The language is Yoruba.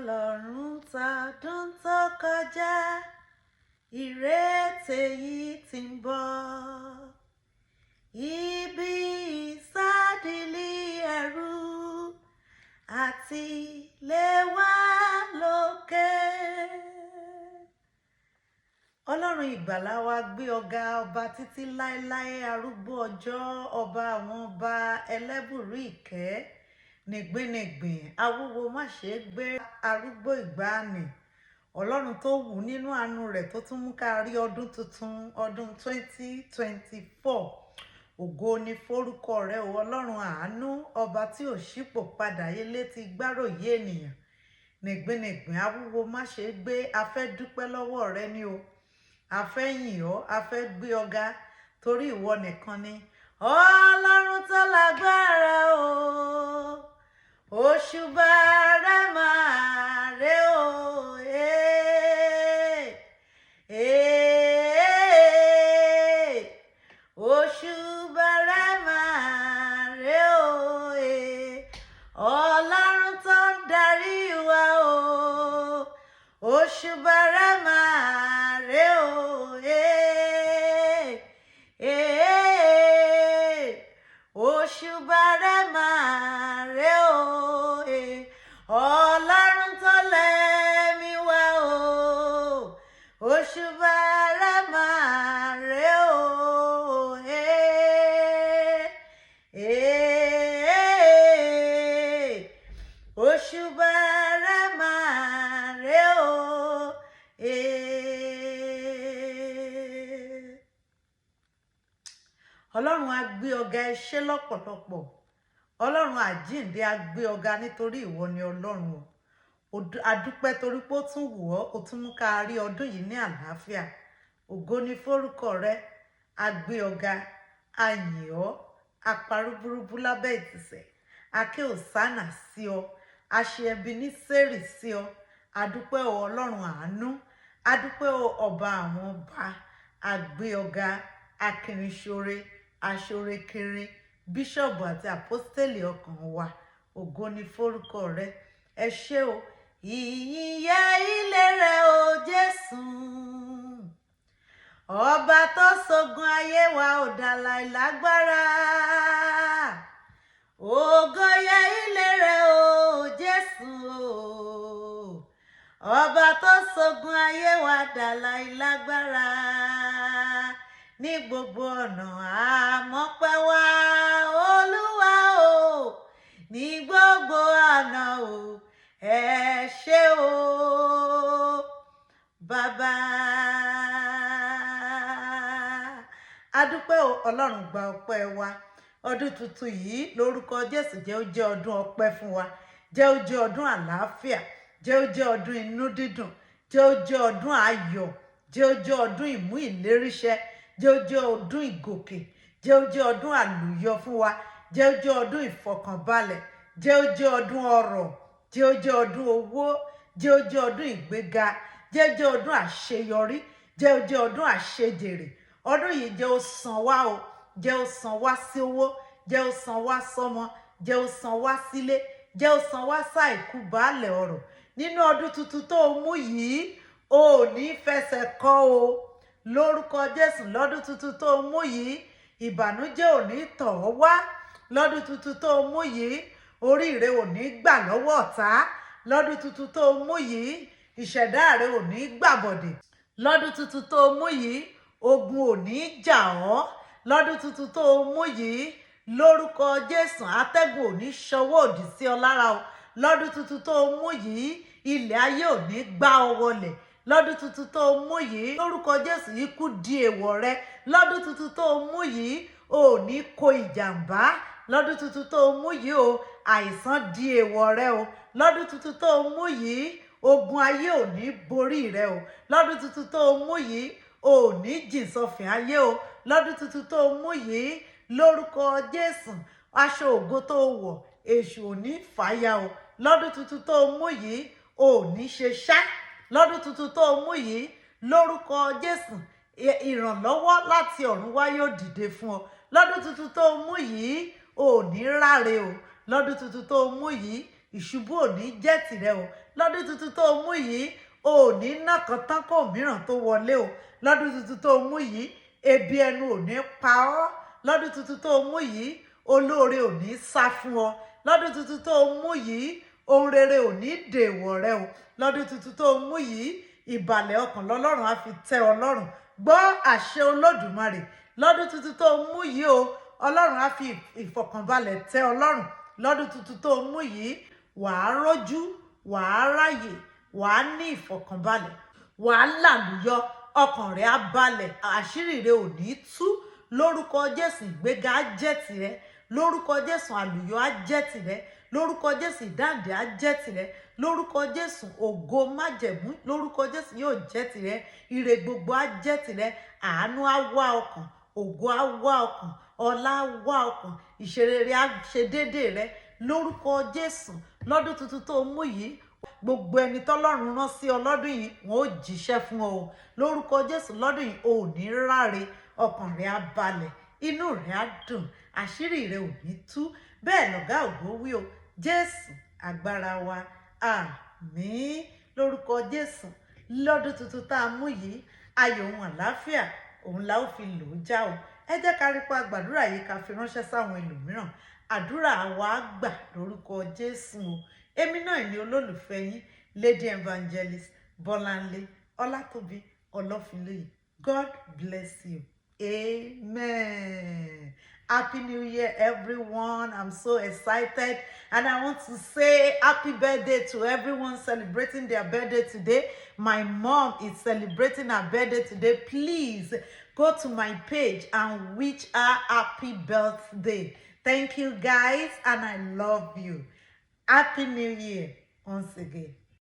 Ọlọ́run tọdún tó kọjá, ìrètí yìí ti ń bọ̀. Ibi ìsádìlì ẹrú àti léwá lókè. Ọlọ́run ìgbàlà wa, gbé ọ̀gá, ọba títí láéláé, arúgbó ọjọ́, ọba àwọn ọba, ẹlẹ́bùrú ìkẹ́, nìgbìnìgbìn awúwo má ṣe é gbé, arúgbó ìgbàanì, Ọlọ́run tó wù nínú àánú rẹ̀ tó tún mú ká rí ọdún tuntun, ọdún 2024. Ògo ni forúkọ rẹ o, Ọlọ́run àánú, ọba tí ò ṣípò padà, ilé ti gbáròyé ènìyàn, nìgbìnìgbìn awúwo má ṣe é gbé. A fẹ́ dúpẹ́ lọ́wọ́ rẹ ní o, a fẹ́ yìn ọ́, a fẹ́ gbé ọ ga, torí ìwọ nìkan ni Ọlọ́run tó lágbára o. Òṣùbà rẹ máa rẹ o. Ee, ee, òṣùbà rẹ máa rẹ o. Ee, Ọlọ́run tó ń darí wa o, òṣùbà rẹ máa rẹ o. Ee, ee, òṣùbà rẹ máa rẹ o. Ee, Ọlọ́run tó lẹ́mí wá o, òṣùbà rẹ máa rẹ o. Ee, ee, òṣùbà rẹ máa rẹ o. Ee. Ọlọ́run á gbé ọ̀gá, ẹ ṣé lọ́pọ̀lọpọ̀. Ọlọ́run àjíǹde, á gbé ọ̀gá, nítorí ìwọ ni Ọlọ́run o. A dúpẹ́ torí pé ó tún wù ọ́, ó tún mú ká rí ọdún yìí ní àlàáfíà. Ògo ni forúkọ rẹ. A gbé ọ̀gá, a yìn ọ́, a parúburúbú lábẹ́ ìtìsẹ̀, a ké òsánà sí ọ, a ṣe ẹbí ní sẹ́rì sí ọ. A dúpẹ́ o, Ọlọ́run àánú. A dúpẹ́ o, ọba àwọn ọba. A gbé ọ̀gá, akirinsore, aṣorekere, bíṣọ̀bù àti àpọ́stélì ọkàn wa. Ògo ni forúkọ rẹ. Ẹ ṣé o. Ìyìn yẹ ilé rẹ o, Jésù, ọba tó ṣogun ayé wa ò dàlà ìlágbára. Ògo yẹ ilé rẹ o, Jésù o, ọba tó ṣogun ayé wa dàlà ìlágbára. Ní gbogbo ọ̀nà àmọ́pẹ́ wá, Olúwa o, ní gbogbo ọ̀nà o, ẹ ṣé o, Bàbá. Adúpẹ́ o, Ọlọ́run, gba ọpẹ́ wa. Ọdún tuntun yìí, lórúkọ Jésù, jẹ́ ó jẹ́ ọdún ọpẹ́ fún wa, jẹ́ ó jẹ́ ọdún àlàáfíà, jẹ́ ó jẹ́ ọdún inú dídùn, jẹ́ ó jẹ́ ọdún ayọ̀, jẹ́ ó jẹ́ ọdún ìmú ìléríṣẹ́, jẹ́ ó jẹ́ ọdún ìgòkè, jẹ́ ó jẹ́ ọdún àlùyọ fún wa, jẹ́ ó jẹ́ ọdún ìfọkànbalẹ̀, jẹ́ ó jẹ́ ọdún ọrọ̀, jẹ́ ó jẹ́ ọdún owó, jẹ́ ó jẹ́ ọdún ìgbéga, jẹ́ ó jẹ́ ọdún àṣeyọrí, jẹ́ ó jẹ́ ọdún àṣejèrè. Ọdún yìí, jẹ́ ó san wá o, jẹ́ ó san wá sí owó, jẹ́ ó san wá sọ́mọ, jẹ́ ó san wá sílé, jẹ́ ó san wá sáìkú baálẹ̀ ọ̀rọ̀. Nínú ọdún tuntun tó o mú yìí, o ò ní fẹsẹ̀ kọ́ o, lórúkọ Jésù. Lọ́dún tuntun tó o mú yìí, ìbànújẹ́ ò ní tọ̀ ọ́ wá. Lọ́dún tuntun tó o mú yìí, orí rẹ ò ní gbà lọ́wọ́ ọ̀tá. Lọ́dún tuntun tó o mú yìí, ìṣẹ̀dá rẹ ò ní gbàbọ̀dè. Lọ́dún tuntun tó o mú yìí, ogun ò ní jà ọ́. Lọ́dún tuntun tó o mú yìí, lórúkọ Jésù, atẹ́gùn ò ní ṣọwọ́ òdì sí ọ lára o. Lọ́dún tuntun tó o mú yìí, ilẹ̀ ayé ò ní gbá ọ wọlẹ̀. Lọ́dún tuntun tó o mú yìí, lórúkọ Jésù, ikú di èèwọ̀ rẹ. Lọ́dún tuntun tó o mú yìí, o ò ní kó ìjàmbá. Lọ́dún tuntun tó o mú yìí o, àìsàn di èèwọ̀ rẹ o. Lọ́dún tuntun tó o mú yìí, ogun ayé ò ní borí rẹ o. Lọ́dún tuntun tó o mú yìí, o ò ní jìn sọfìn ayé o. Lọ́dún tuntun tó o mú yìí, lórúkọ Jésù, aṣọ ògo tó o wọ̀, èṣù ò ní fàya o. Lọ́dún tuntun tó o mú yìí, o ò ní ṣe ṣá. Lọ́dún tuntun tó o mú yìí, lórúkọ Jésù, ìrànlọ́wọ́ láti ọ̀run wá yóò dìde fún ọ. Lọ́dún tuntun tó o mú yìí, o ò ní ráre o. Lọ́dún tuntun tó o mú yìí, Ìṣubú ò ní jẹ́ tìrẹ o. Lọ́dún tuntun tó mú yìí, o ò ní nàkan tán kó mìíràn tó wọlé o. Lọ́dún tuntun tó mú yìí, ebi ẹnu ò ní pa ọ́. Lọ́dún tuntun tó mú yìí, olóore ò ní sá fún ọ. Lọ́dún tuntun tó mú yìí, ohun rere ò ní dèwọ̀ rẹ o. Lọ́dún tuntun tó mú yìí, ìbàlẹ̀ ọkàn lọ́lọ́run á fi tẹ́ ọ lọ́rùn. Gbọ́ àṣẹ Olódùmarè, lọ́dún tuntun tó mú yìí o, Ọlọ́run á fi ìfọ̀kànbalẹ̀ tẹ́ ọ lọ́rùn. Lọ́dún tuntun tó mú yìí, wàá rójú, wàá ráyè, wàá ní ìfọ̀kànbalẹ̀, wàá làlùyọ, ọkàn rẹ̀ á balẹ̀, àṣírí rẹ̀ ò ní tú lórúkọ Jésù. Ìgbéga á jẹ́ tìrẹ lórúkọ Jésù. Àlùyọ á jẹ́ tìrẹ lórúkọ Jésù. Ìdáǹdè á jẹ́ tìrẹ lórúkọ Jésù. Ògo májẹ̀mú lórúkọ Jésù yóò jẹ́ tìrẹ. Ire gbogbo á jẹ́ tìrẹ. Àánú á wá ọkàn, ògo á wá ọkàn, ọlá á wá ọkàn, ìṣerere á ṣe déédéé rẹ lórúkọ Jésù. Lọ́dún tuntun tó mú yìí, gbogbo ẹni tọ́lọ́run rán sí ọ lọ́dún yìí, wọn ó jíṣẹ́ fún ọ o lórúkọ Jésù. Lọ́dún yìí, o ò ní ráre, ọkàn rẹ á balẹ̀, inú rẹ á dùn, àṣírí rẹ ò ní tú. Bẹ́ẹ̀ lọ̀gá ògo wí o. Jésù agbára wa, àmín. Lórúkọ Jésù, lọ́dún tuntun tá a mú yìí, ayọ̀ òun àlàáfíà òun la ó fi lò ó já o. Ẹ jẹ́ ká rí pa gbàdúrà yìí, ká fi ránṣẹ́ sáwọn ẹlòmíràn. Àdúrà wa gbà lórúkọ Jésù o. Èmi náà ní olólùfẹ́ yín, Lady Evangelist Bọ́láńlé Ọlátòbí Ọlọ́finlóye. God bless you. Amen. Happy New Year, everyone. I'm so excited. And I want to say happy birthday to everyone celebrating their birthday today. My mom is celebrating her birthday today. Please go to my page and wish her happy birthday. Thank you, guys, and I love you. Happy New Year once again.